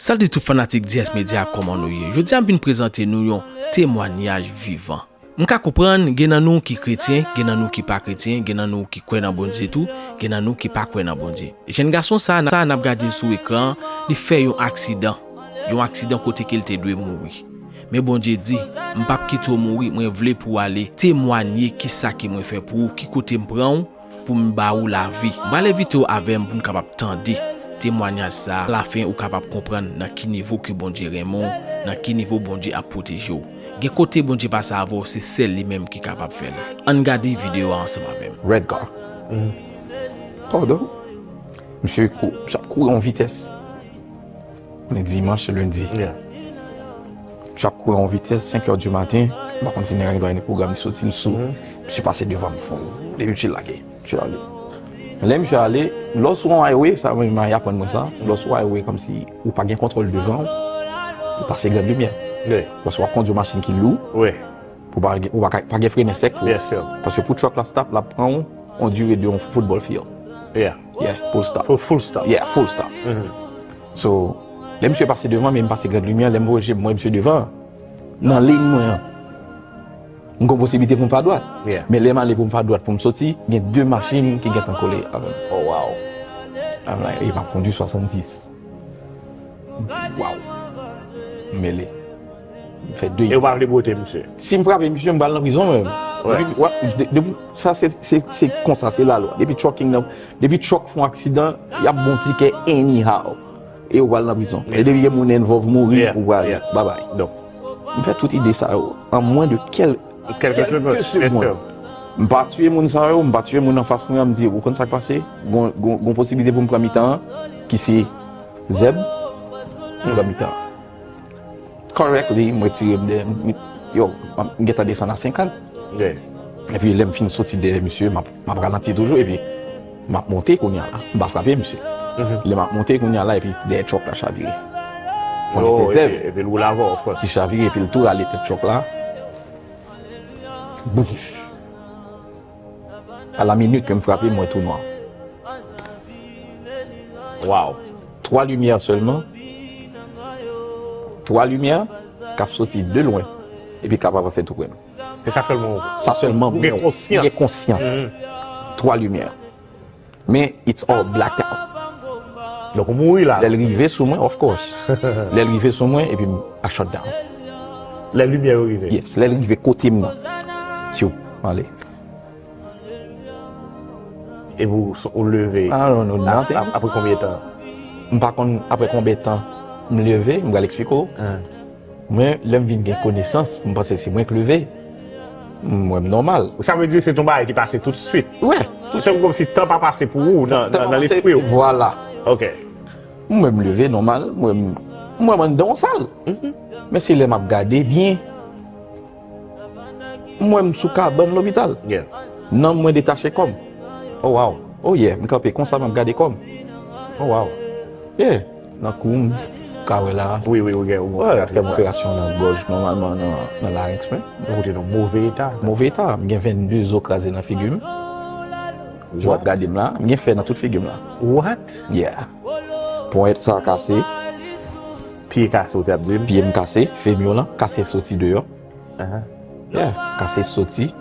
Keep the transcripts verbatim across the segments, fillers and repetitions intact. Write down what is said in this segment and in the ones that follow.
Salut tout fanatik D S Media, kòman nou ye? Jodi a m vin prezante nou yon temwanyaj vivan. M ka konprann, gen nan nou ki kretyen, gen nan nou ki pa kretyen, gen nan nou ki kwè nan Bondye tou, gen nan nou ki pa kwè nan Bondye. Jèn gason sa a n ap gade l sou ekran an, li fè yon aksidan. Yon aksidan kote ke l te dwe mouri. Men Bondye di, "M p ap kite w mouri, mwen vle pou w ale temwanye kisa ke mwen fè pou ou, ki kote m pran w, pou m ba ou lavi." M pral envite w avè m pou n kapab tande temwanyaj sa a. Alafen, ou kapab konprann nan ki nivo ke Bondye renmen w, nan ki nivo Bondye ap pwoteje w. Gen kote Bondye pase avè w, se sèl li menm ki kapab fè l. Ann gade videyo a ansanm avè m. Red car. Pardon? Misye kou-, misye ap kouri yon vitès. Men dimanch, lendi. Yeah. Misye ap kouri yon vitès, senk è di maten. M pa konn si nèg la gen pwogram, li soti, li sou. Misye pase devan m. Epi misye lage. Misye ale. Lè misye ale, lè w sou yon highway, sa mwen, mari aprann mwen sa. Lè w sou highway, kòmsi ou pa gen kontwòl devan w, ou pase grand limyè. Wi. Paske w ap kondui yon machin ki lou. Wi. Pou pa gen, ou pa ka, pa gen frennen sèk pou. Byen si. Paske pou truck la stop, l ap pran w, on dire de yon football field. Yeah. Yeah, full stop. Full, full stop. Yeah, full stop. So, lè misye pase devan, men m pase grand limyè, lè m voye je m, m wè misye devan, nan liy mwen an. M gen posiblite pou m fè adwat. Yeah. Men lè m ale pou m fè adwat pou m soti, gen de machin ki gentan kole avè m. Oh, wow. I'm like, e m ap kondui swasanndiz. M di, "Waw." M mele. M fè de. E w pa vle bwote misye? Si m frape misye, m pral nan prizon mwen. Wi. Depi, wa-, de-, depi, sa se, se, se konsa, se lalwa. Depi trucking nan, depi truck fè yon aksidan, y ap ba w tikè anyhow. E ou pral nan prizon. Yeah. E depi gen moun envolve mouri, yeah, ou pral, yeah, babay. Donk, m fè tout ide sa yo an mwen de kèl-, kèlke segonn. Kèlke segonn. M pa tiye moun sa yo, m pa tiye moun anfas mwen an, m di, "Ou konn sa k pase? Gon, gon, gon posiblite pou m pran mitan an, ki se zèb, m pran mitan an." Correctly, m retire m dèyè, m, yo, m gentan desann a senkant. Yeah. Epi lè m fin soti dèyè misye, m ap, m ap ralanti toujou, epi m ap monte kounye a la. M pa frape misye. Lè m ap monte kounye a la, epi dèyè truck la chavire. Konnen se zèb. Epi l woule avè w, of course. Li chavire, epi l tou rale tèt truck la. Bouch. A la minit ke m frape, m wè tou nwa. Wow. Twa limyè sèlman. Twa limyè k ap soti de lwen epi k ap avanse tou pre m. Se sa sèlman ou. Sa sèlman mwen wè. Ou gen konsyans. Ou gen konsyans. Twa limyè. Men, it's all blacked out. Donk, ou mouri la. Lè l rive sou mwen, of course. Lè l rive sou mwen, epi m a shut down. Lè limyè yo rive. Yes, lè l rive kote m nan. Tchou, m ale. Epi w, ou leve. I don't know nothing. Ap-, ap-, apre konbyen tan? M pa konn apre konbyen tan m leve, m pral eksplike w. Mwen, lè m vin gen konesans, m panse se mwen k leve. M wè m nòmal. Sa vle di se t on bagay ki pase toutswit? Wi, toutswit. Se kòmsi tan pa pase pou ou nan, nan, nan lespri w. Vwala. Ok. M wè m leve nòmal, m wè m, m wè m anndan yon sal. Men se lè m ap gade byen, m wè m sou kabann lopital. Yeah. Nanm mwen detache kò m. Oh, wow. Oh, yeah. M kanpe konsa, m ap gade kò m. Oh, wow. Yeah. Nan kou m, ka wè la. Wi, wi, wi, gen yon operasyon. Fè m operasyon nan gòj, nòmalman nan, nan larynx mwen. Ou te nan move eta. Move eta. M gen vennde zo kraze nan figi m. Jan w ap gade m la, m gen fè nan tout figi m la. What? Yeah. Ponyèt sa kase. Pye kase, ou te ap di m? Pye m kase, femur lan kase soti deyò. Yeah, kase soti.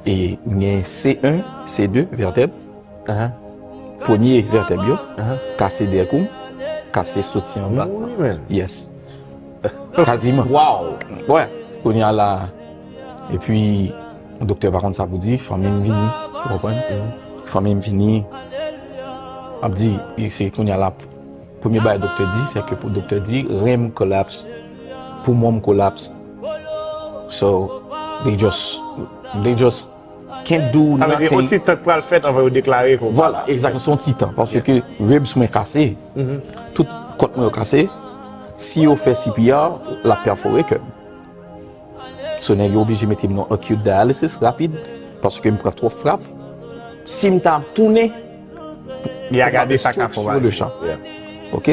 E m gen C un, C deux vètèb. Premye vètèb yo kase dèyè kou m, kase soti anba. Wi, men. Yes. Kaziman. Wow. Wè, kounye a la, epi, doktè pa konn sa pou di, fanmi m vini, ou konprann? Fanmi m vini, ap di, e se kounye a la, premye bagay doktè di, se ke pou doktè di, ren m kolaps, poumon m kolaps. So, they just, they just can't do nothing. Sa vle di, yon ti tan k pral fèt anvan yo deklare kòm. Vwala, egzakteman, se yon ti tan, paske ribs mwen kase, tout kòt mwen yo kase, si yo fè C P R, l ap pèfore kè m. So, nèg yo oblije mete m nan acute dialysis rapid, paske m pran twòp frap. Si m ta tounen, li a gade sa ka fè w ale. Sou le chan. Yeah. Ok?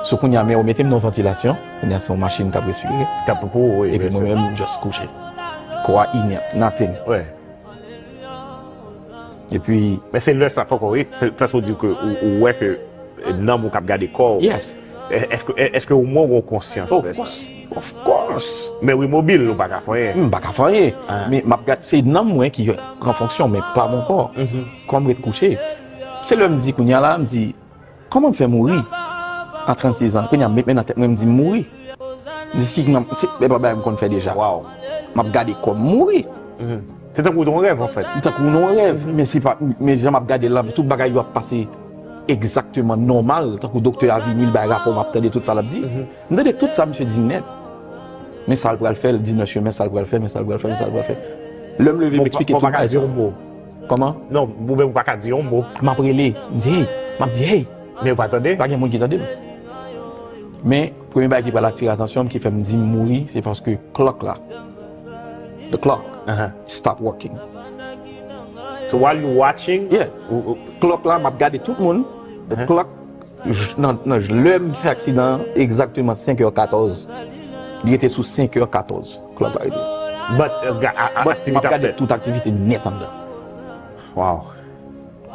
So, kounye a, men yo mete m nan vantilasyon, kounye a, se yon machin k ap respire. K ap pou ou, wi. Epi mwen menm, just kouche. Kò a inert, nothing. Wi. Epi. Men se lè sa poko, wi. Prèske ou di ke ou, ou wè ke, eh, nanm ou k ap gade kò w. Yes. Èske, èske ou mwen ou konsyans? Of course, of course. Men wi, mobil, ou pa ka fè anyen. M pa ka fè anyen. Men m ap gade, se nanm mwen ki pran fonksyon, men pa mon kò. Kò m ret kouche. Se lè m di kounye a la, m di, kòman m fè mouri a trannsis an? Kounye a m met men nan tèt mwen, m di m mouri. M di si nan, si, e pa bagay m konn fè deja. M ap gade kò m mouri. Se tankou w te yon rèv, anfèt. Tankou w nan yon rèv, men se pa, men jan m ap gade l la, tout bagay yo ap pase egzakteman nòmal, tankou doktè a vini, l bay rapò, m ap tande tout sa l ap di. M tande tout sa misye di nèt. Men sa l pral fè, l di nan chemen, sa l pral fè, men sa l pral fè, men sa l pral fè. Lè m leve, m eksplike tout bagay sa. Kòman? Non, ou menm ou pa ka di yon mo. M ap rele, m di, hey, m ap di, hey. Men ou pa tande? Pa gen moun ki tande m. Men, premye bagay ki pral atire atansyon m, ki fè m di m mouri, se paske clock la, the clock, stop working. So while you watching, yeah, clock la, m ap gade tout moun, the clock, j- nan, nan, lè m fè aksidan an, egzakteman senk è katòz. Li rete sou senk è katòz, clock la rete. But, uh, ga- a- a- But m ap aktivite ap gade fèt. Tout aktivite nèt anndan. Wow.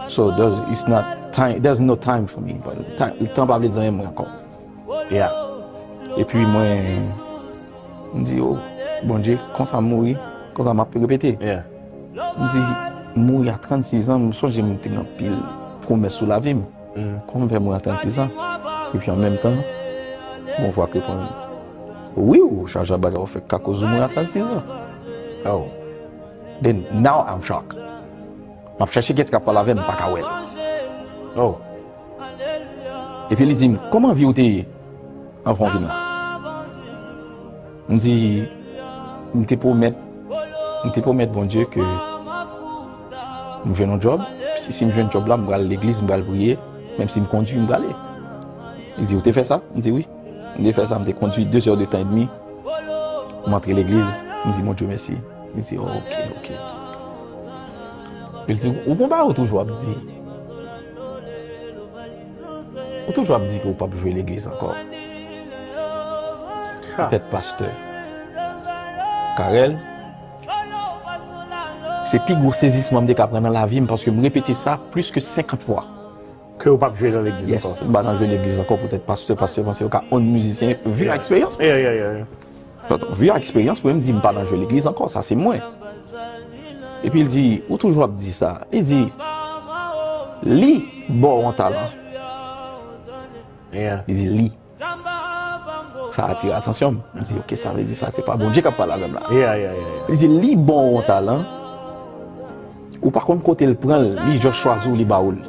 So there's, it's not time, there's no time for me. Tan pa vle di anyen mwen ankò. Yeah. Epi mwen, m di, oh, Bondye, konsa m mouri, konsa m ap repete. Yeah. M di, m mouri a trannsis an, m sonje m te gen anpil pwomès sou lavi m. Kòman m fè mouri a trannsis an? Epi an menm tan, yon vwa k reponn, wi, ou chaje bagay ou fè k akoz ou mouri a trannsis an. Oh. Then now I'm shocked. M ap chèche kiyès k ap pale avè m, m pa ka wè l. Oh. Epi li di m, kòman vi w te ye anvan w vin la? M di, m te pwomèt, m te pwomèt Bondye ke m jwenn yon djòb. Si, si m jwenn djòb la, m pral legliz, m pral priye. Menm si m kondui, m prale. Li di, ou te fè sa? M di, wi. M te fè sa, m te kondui de zè de tan edmi. M antre legliz, m di Bondye mèsi. Li di, oh, ok, ok. Li di, ou gon bagay ou toujou ap di. Ou toujou ap di ke ou p ap jwe legliz ankò. Poutèt pastè. Carel, se pi gwo sezisman m te ka pran nan lavi m, paske m repete sa plis ke senkant fwa. Ke ou p ap jwe nan legliz ankò. Yes, m pa nan jwe legliz ankò poutèt pastè, pastè panse yo ka own mizisyen, vi a eksperyans mwen. Yeah, yeah, yeah, yeah. Pardon, vi a eksperyans mwen, m di m pa nan jwe legliz ankò, sa se mwen. Epi l di, ou toujou ap di sa. Li di, li ba w yon talan. Yeah. Li di, li. Sa atire atansyon m. M di, ok, sa vle di sa, se pa Bondye k ap pale avè m la. Yeah, yeah, yeah, yeah. Li di, li ba w yon talan, ou pa konn kote l pran l, li just chwazi w, li ba w l.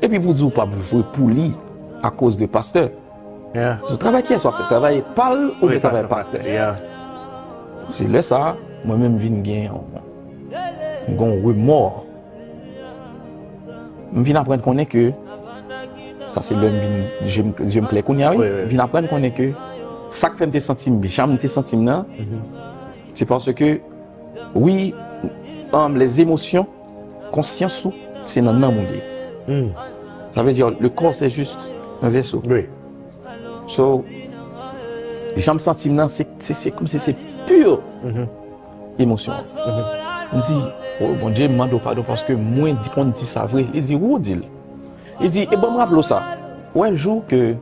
Epi pou di w p ap jwe pou li akoz de pastè. Yeah. So, travay kiyès w ap fè? Travay pa l oubyen travay pastè? Yeah. Se lè sa a, mwen menm vin gen yon, gen yon remò. M vin aprann konnen ke, sa se lè m vin, je m, je m klè kounye a, wi. Wi, wi. M vin aprann konnen ke sa k fè m te santi m jan m te santi m nan, se paske, wi, um, les émotions, konsyans ou, se nan nanm ou li ye. Sa vle di, le corps, c'est juste un vaisseau. Wi. So, jan m santi m nan, se, se, se kòmsi se pure emosyon. M di, oh, Bondye, m mande w padon paske mwen di, konn di sa vre. Li di, wi, w di l. Li di, e ban m raple w sa. Ou wè jou ke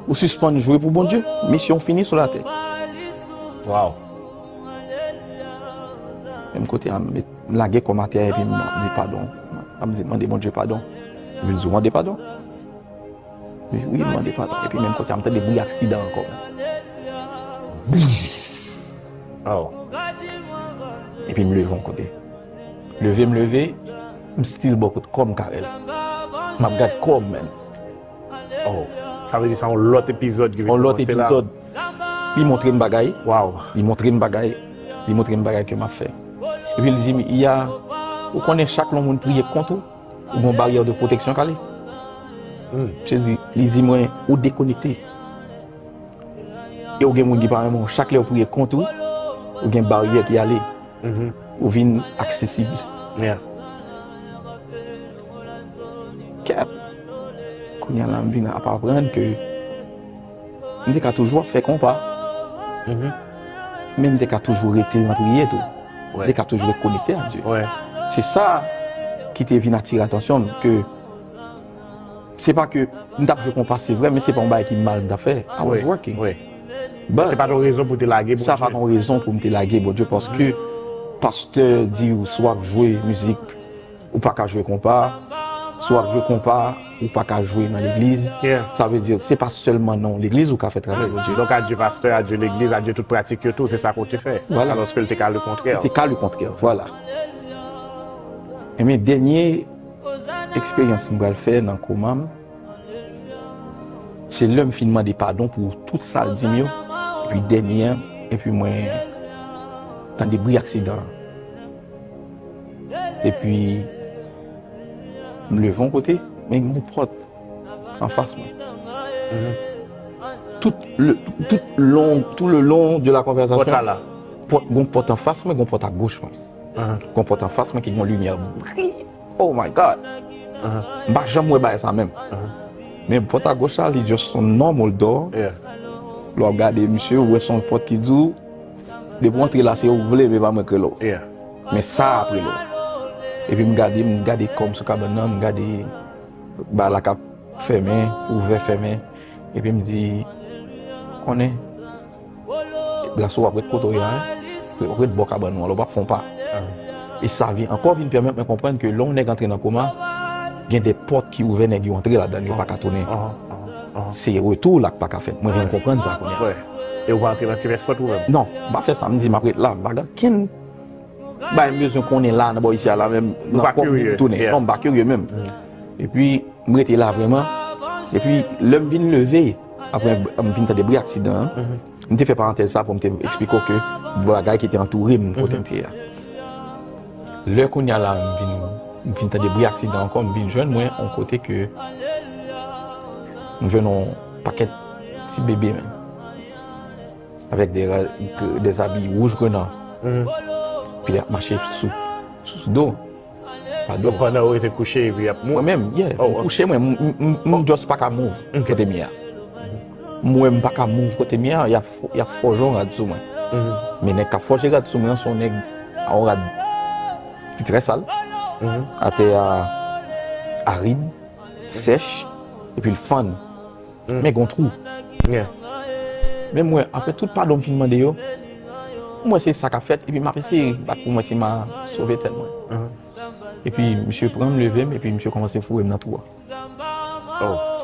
ou sispann jwe pou Bondye, misyon w fini sou latè. Wow. Menm kote a, m met, m lage kò m atè epi m ap di padon. M ap di, mande Bondye padon. Epi l di, w mande padon? Li di, wi, m mande padon. Epi menm kote a, m tande bri aksidan ankò. Boum! Oh. Epi m leve yon kote. Leve m leve, m still bò kot kò m, Carel. M ap gad kò m, menm. Oh, sa vle di sa yon lòt epizòd ki vin kòmanse la. Yon lòt epizòd. Li montre m bagay. Wow. Li montre m bagay. Li montre m bagay ke m ap fè. Epi li di m, ya, ou konnen chak lè yon moun priye kont ou, ou gen yon baryè de pwoteksyon, Carel. Misye di, li di mwen, ou dekonekte. E ou gen moun ki pa renmen w. Chak lè ou priye kont ou, ou gen baryè ki ale. Ou vin aksesib. Yeah. Kèt. Kounye a la, m vin ap aprann ke m te ka toujou ap fè konpa. Men m te ka toujou rete nan priye tou. M te ka toujou ret konekte ak Dye. Se sa ki te vin atire atansyon m ke Se pa ke m t ap jwe konpa, se vre, men se pa yon bagay ki mal m t ap fè. I was working. But se pa t yon rezon pou te lage Bondye. Sa pa t yon rezon pou m te lage Bondye, paske pastè di w si w ap jwe mizik, ou pa ka jwe konpa. Si w ap jwe konpa, ou pa ka jwe nan legliz. Sa vle di, se pa sèlman nan yon legliz ou ka fè travay Bondye. Donk, adye pastè, adye legliz, adye tout pratik yo tou, se sa ke w te fè. Alòske l te ka lekontrè. Li te ka lekontrè, vwala. Ebyen, dènye eksperyans m pral fè nan koma m, se lè m fin mande padon pou tout sa l di m yo, epi dènye an, epi mwen tande bri aksidan an. Epi, m leve yon kote, men gen yon pòt anfas mwen. Tout le, tout long, tout le long de la conversation, pòt la, pòt, gen yon pòt anfas mwen, gen yon pòt agoch mwen. Gen yon pòt anfas mwen ki gen yon limyè bri. Oh my God! M pa janm wè bagay sa menm. Men pòt agoch la, li just yon normal door. Lè w ap gade misye, ou wè se yon pòt ki di w, depi w antre la, se ou vle, men pa mwen k rele w. Men sa ap rele w. Epi m gade, m gade kò m sou kabann nan, m gade bagay la k ap fèmen, ouvè, fèmen. Epi m di, konnen, Blaso, w ap ret kote w ye a, w ret bò kabann ou an, la w p ap fè yon pa. E sa vin, ankò vin pèmèt mwen konprann ke lè yon nèg antre nan koma, gen de pòt ki ouvè, nèg yo antre ladan l, yo pa ka tounen. Se retou la k pa ka fèt. Mwen vin konprann sa kounye a. E ou pa antre nan kivès pòt ou menm? Non, m pa fè sa. M di, m ap ret la. M pa gen okenn bagay m bezwen konnen la, nan bò isi a la menm, nan kò m pou m tounen. Non, m pa kirye menm. Epi, m rete la vrèman. Epi, lè m vin leve, apre m vin tande bri aksidan an, m te fè parantèz sa pou m te eksplike w ke bagay ki te antoure m kote m te ye a. Lè kounye a la, m vin, m vin tande bri aksidan ankò, m vin jwenn mwen yon kote ke m jwenn yon pakèt ti bebe menm. Avèk de, de zabi wouj grenan. Epi y ap mache sou, sou do. Pa do. Donk, pandan ou rete kouche, epi y ap mou? Mwen menm, yeah. M kouche, mwen, m, m, m, m just pa ka move kote m ye a. M wè m pa ka move kote m ye a, y ap, y ap fòje yon rad sou mwen. Men nèg k ap fòje rad sou mwen an, se yon nèg a yon rad ki trè sal. Atè a arid, sèch, epi l fann. Men gen yon twou. Men m wè, apre tout padon m fin mande yo, m wè se sa k ap fèt, epi m ap eseye bat pou m wè si m a sove tèt mwen. Epi misye pran m, leve m, epi misye kòmanse foure m nan twou a.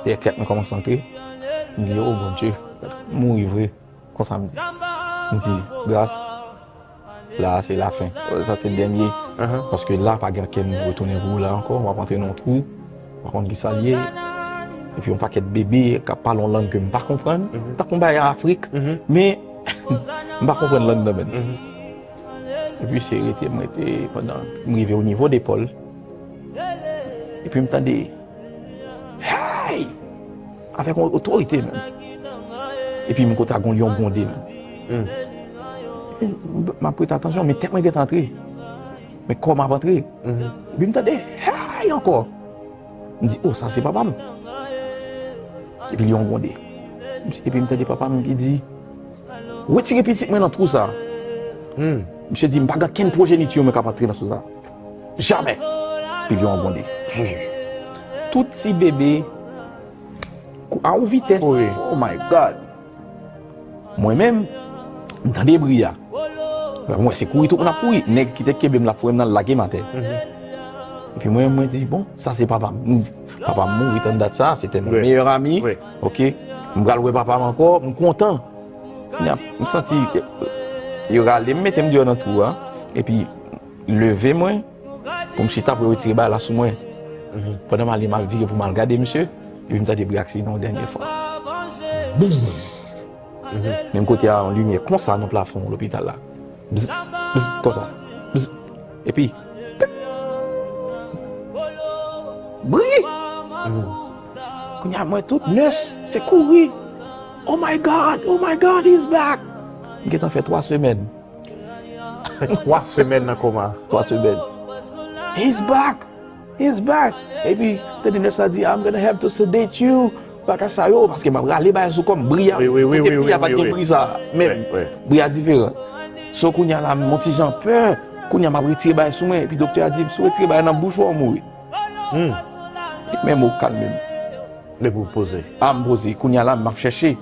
E tèt mwen kòmanse antre. M di, "O Bondye, m mouri vre." Konsa m di. M di, "Gras, la a se lafen. Sa se dènye." Paske la, pa gen ankenn retounen pou ou la ankò. W ap antre nan yon twou. W pa konn ki sa l ye. Epi yon pakèt bebe k ap pale yon lang ke m pa konprann. Tankou yon bagay Afrik. Men, m pa konprann lang nan menm. Epi se rete, m rete pandan m rive o nivo depòl. Epi m tande, "Hey!" Avèk yon otorite menm. Epi m konn ta gon lyon gwonde menm. Epi m, m ap prete atansyon, men tèt mwen gentan antre. Men kò m ap antre. Epi m tande, "Hey!" ankò. M di, "O, sa se papa m." Epi lyon gwonde. Epi m tande papa m ki di, "Retire pitit mwen nan twou sa a." Misye di, "M pa gen kenn pwojeniti mwen k ap antre nan twou sa a. Jamè." Epi lyon an gwonde. Tout ti bebe, kou-, a yon vitès. Oh my God. Mwen menm, m tande bri a. Mwen se kouri tout moun ap kouri. Nèg ki te kenbe m la foure m nan, l lage m atè. Epi mwen, mwen di, "Bon, sa se papa m." M di, "Papa m mouri tann dat sa, se te mon meyè ami." Ok. M pral wè papa m ankò, m kontan. Kounye a, m santi, eh, yo rale m, mete m deyò nan twou a. Epi, leve mwen, pou m chita pou yo retire bagay la sou mwen. Pandan m ale, m al vire pou m al gade misye, epi m tande bri aksidan yon dènye fwa. Boum! Menm kote a, yon limyè konsa nan plafon lopital la. Bzz, bzz, konsa. Bzz. Epi, bri! Kounye a, mwen tout nès, se kouri. "Oh my God, oh my God, he's back!" M gentan fè twa semèn. Twa semèn nan koma. Twa semèn. "He's back! He's back!" Epi, tande nès la di, "I'm gonna have to sedate you." Bagay sa yo, paske m ap rale bagay sou kò m, bri a. Wi, wi, wi, kote m te ye a, pa t gen bri sa menm. Bri a diferan. So, kounye a la, m yon ti jan pè. Kounye a, m ap retire bagay sou mwen. Epi, doktè a di m, "Si w retire bagay nan bouch ou, w ap mouri." Men m kalme m. Depi w poze. A, m poze. Kounye a la, m ap chèche.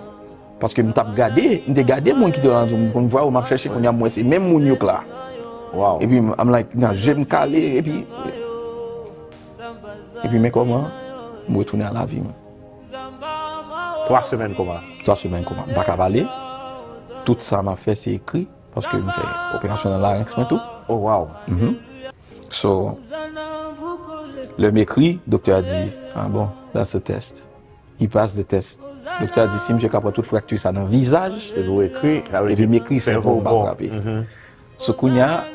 Paske m t ap gade, m te gade moun ki te alantou m, pou m vwa yo, m ap chèche, kounye a m wè se menm moun yo k la. Wow. Epi m, I'm like, nan je m kale, epi, epi men kòman, m retounen a lavi m. Twa semèn koma. Twa semèn koma. M pa ka pale. Tout sa m ap fè, se ekri, paske m fè operasyon nan larynx mwen tou. Oh, wow. Mhm. So, lè m ekri, doktè a di, ah bon, that's a test. He pass the test. Doktè a di, si misye ka pran tout frakti sa nan vizaj, epi m ekri, sa vle di sèvo m pa frape. So, kounye a,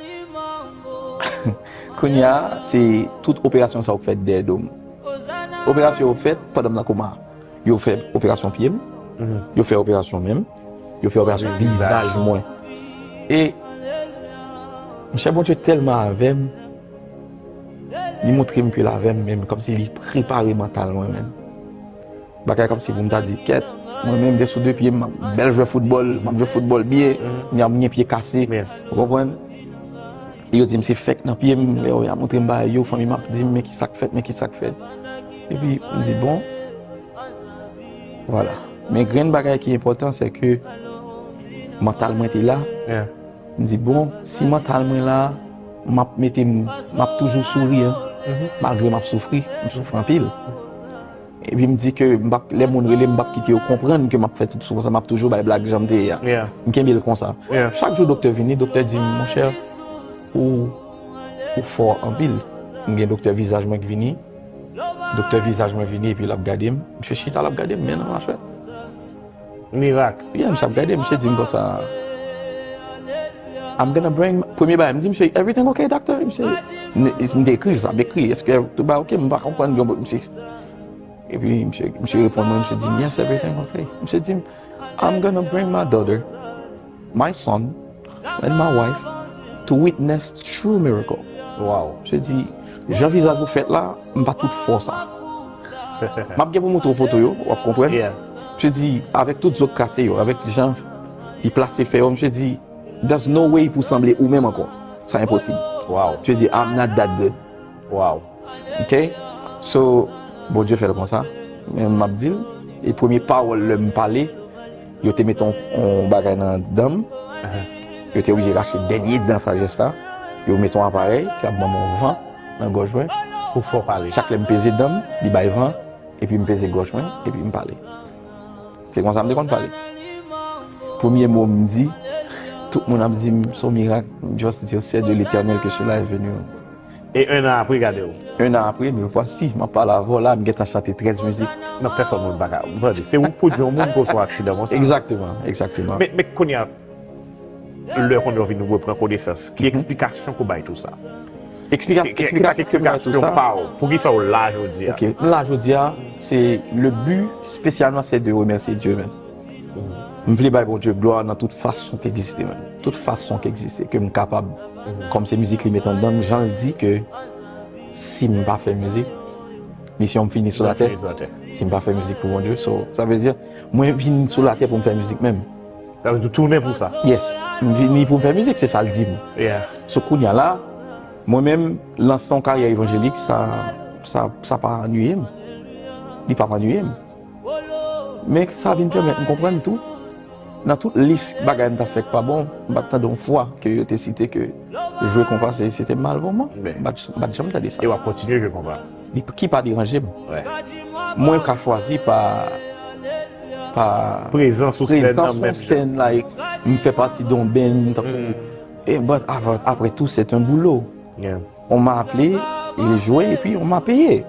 kounye a, se tout operasyon sa yo k fèt dèyè do m. Operasyon yo fèt pandan m nan koma. Yo fè operasyon pye m, yo fè operasyon men m, yo fè operasyon vizaj mwen. E, monchè, Bondye tèlman avè m, li montre m ke l avè m, men kòmsi li prepare mantal mwen menm. Bagay kòmsi pou m ta di, kèt, mwen menm, m te sou de pye m, m ap bèl jwè foutbòl, m ap jwe foutbòl byen, kounye a m gen pye kase, ou konprann? E yo di m se fèk nan pye m, lè yo ap montre m bagay yo, fanmi m ap di m, men ki sa k fèt, men ki sa k fèt. Epi, m di, bon, vwala. Men grenn bagay ki enpòtan, se ke mantal mwen te la. M di, bon, si mantal mwen la, m ap mete m, m ap toujou souri, malgre m ap soufri, m soufri anpil. Epi m di ke m p ap, lè moun rele m, m p ap kite yo konprann ke m ap fè tout sou konsa, m ap toujou bay blag jan m te ye a. M kenbe l konsa. Chak jou doktè vini, doktè di m, monchè, ou, ou fò anpil. M gen doktè vizaj mwen k vini. Doktè vizaj mwen vini epi l ap gade m. Misye chita, l ap gade m, men nan machwè. Mirak. Yeah, misye ap gade m, misye di m konsa, I'm gonna bring, premye bagay, m di misye, everything okay, doctor? Misye, m, m te ekri l sa, m ekri, èske tout bagay oke? M pa konprann, misye. Epi misye, misye reponn mwen, misye di m, yes, everything okay. Misye di m, I'm gonna bring my daughter, my son, and my wife to witness true miracle. Wow. Misye di, jan vizaj ou fèt la, m pa tout fò sa. M ap gen pou montre w foto yo, w ap konprann. Misye di, avèk tout zo k kase yo, avèk jan li plase fè yo, misye di, there's no way pou sanble ou menm ankò. Sa enposib. Wow. Misye di, I'm not that good. Wow. Ok? So, Bondye fè l konsa. Men m ap di l, e premye pawòl lè m pale, yo te mete yon, yon bagay nan dan m. Yo te oblije rache dènye dan sajès la. Yo mete yon aparèy ki ap ban m yon van nan gòj mwen. Pou fè w pale. Chak lè m peze dan m, li bay van, epi m peze gòj mwen, epi m pale. Se konsa m te konn pale. Premye mo m di, tout moun ap di m, se yon mirak, m just di, c'est de l'Éternel que cela est venu. E un an apre, gade w. Un an apre, me voici, m ap pale avè w la, m gentan chante trèz mizik. Non, pèsonn moun pa ka. Tande, se ou k pwodui yon moun pou w fè yon aksidan konsa. Egzakteman, egzakteman. Men, men kounye a, lè kounye a w vin repran konesans, ki eksplikasyon ke w bay tou sa? Eksplika-, ki, ki, ki eksplikasyon ke m bay tou sa? Pa w? Poukisa w la jodi a? Ok, m la jodi a, se le but spécialement, c'est de remercier Dieu, man. M vle bay Bondye glwa nan tout fason k egziste, man. Tout fason k egziste, ke m kapab. Kòm se mizik li met anndan m, jan l di ke si m pa fè mizik, misyon m fini sou latè. Si m pa fè mizik pou Bondye, so, sa vle di, mwen vin sou latè pou m fè mizik menm. Sa vle di w tounen pou sa? Yes. M vini pou m fè mizik, se sa l di m. So, kounye a la, mwen menm, lanse yon karyè evanjelik, sa, sa, sa pa annuiye m. Li p ap annuiye m. Men sa vin pèmèt m konprann tou, nan tout lis bagay m t ap fè k pa bon, m pa t tande yon fwa ke yo te site ke jwe konpa se, se te mal pou mwen. M pa t, m pa t janm tande sa. E w ap kontinye jwe konpa? Li, ki pa deranje m. Mwen ka chwazi pa, pa prezans sou sèn nan, sèn la, e m fè pati de yon band, tankou, e, but avant, après tout, c'est un boulot. On m'a appelé, j'ai joué, et puis on m'a payé.